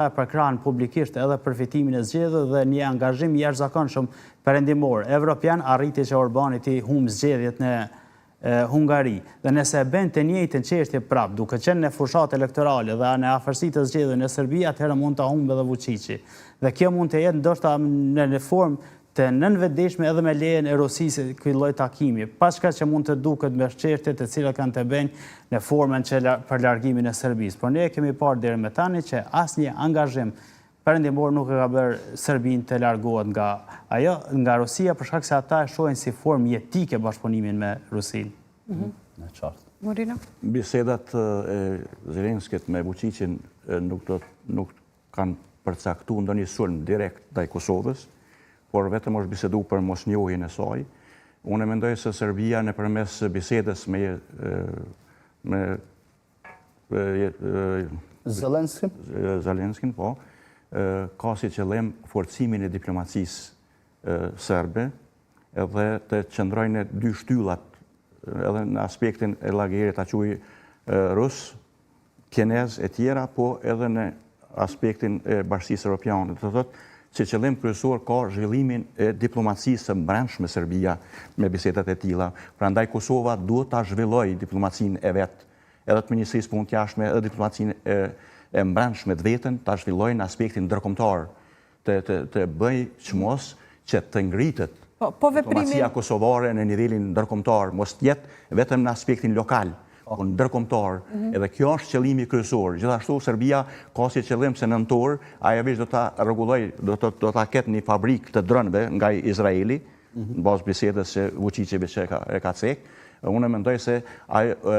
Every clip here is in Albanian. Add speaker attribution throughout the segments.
Speaker 1: e përkrahën publikisht edhe për fitimin e zgjedhjeve dhe një angazhim i jashtëzakonshëm perëndimor evropian arriti që Orbani t'i humbë zgjedhjet në Hungari. Dhe nëse e bën të njëjtën çështje prapë, duke qenë në fushatë elektorale dhe në afërsi të zgjedhjeve në Serbi, atëherë mund ta humbë edhe Vuçiqi. Dhe kjo mund të jetë ndoshta në një formë të nënvetëdijshme edhe me lejen e Rusisë ky lloj takimi, paçka që mund të duket me çështje të cilat kanë të bëjnë në formën që për largimin e Serbisë. Por ne e kemi parë deri më tani që asnjë angazhim perëndimor nuk e ka bërë Serbinë të largohet nga ajo, nga Rusia, për shkak se ata e shohin si formë jetike bashkëpunimin me Rusinë.
Speaker 2: Mhm. E qartë.
Speaker 3: Morina?
Speaker 4: Bisedat e Zelenskit me Vučićin nuk do nuk kanë përcaktu ndonjë sulm direkt ndaj Kosovës, por vetëm është bisedu për mosnjohjen e saj. Unë mendoj se Serbia nëpërmes bisedës me me
Speaker 2: Zelenskin,
Speaker 4: Zelenskin, po, ka si qëllim forcimin e diplomacisë serbe edhe të qëndrojnë në dy shtyllat edhe në aspektin e lagerit ta quaj rus, kinez e tjera, po edhe në aspektin e bashkësisë europiane. Do të thotë, si qëllim kryesor ka zhvillimin e diplomacisë së mbrendshme Serbia me bisedat e tilla. Prandaj Kosova duhet ta zhvillojë diplomacinë e vet, edhe të Ministrisë Punë të Jashtme, edhe diplomacinë e, e mbrendshme të vetën, ta zhvillojë në aspektin ndërkombëtar, të të të bëjë çmos që të ngritet
Speaker 3: Po, po veprimi
Speaker 4: diplomacia kosovare në nivelin ndërkombëtar, mos të jetë vetëm në aspektin lokal, po ndërkombëtar. Mhm. Edhe kjo është qëllimi kryesor. Gjithashtu Serbia ka si qëllim se në nëntor ajo veç do ta rregulloj, do të do ta ketë një fabrikë të dronëve nga Izraeli, mhm. në bazë bisedës që Vučićević e ka e ka cek. Unë mendoj se ajo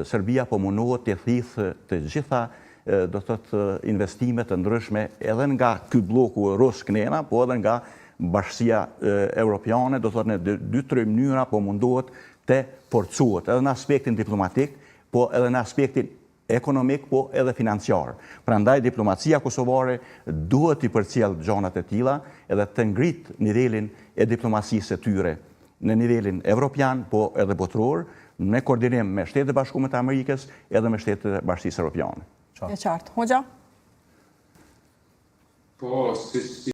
Speaker 4: Serbia po mundohet të thithë të gjitha do të thotë investime të ndryshme edhe nga ky blloku rus knena, po edhe nga bashkësia europiane, do të thotë në dy tre mënyra po mundohet të forcohet edhe në aspektin diplomatik, po edhe në aspektin ekonomik, po edhe financiar. Prandaj diplomacia kosovare duhet t'i përcjell gjanat e tilla edhe të ngrit nivelin e diplomacisë së tyre në nivelin evropian, po edhe botëror, në koordinim me Shtetet e Bashkuara të Amerikës edhe me shtetet e Bashkësisë Europiane.
Speaker 3: E qartë. Hoxha?
Speaker 5: Po, si, si...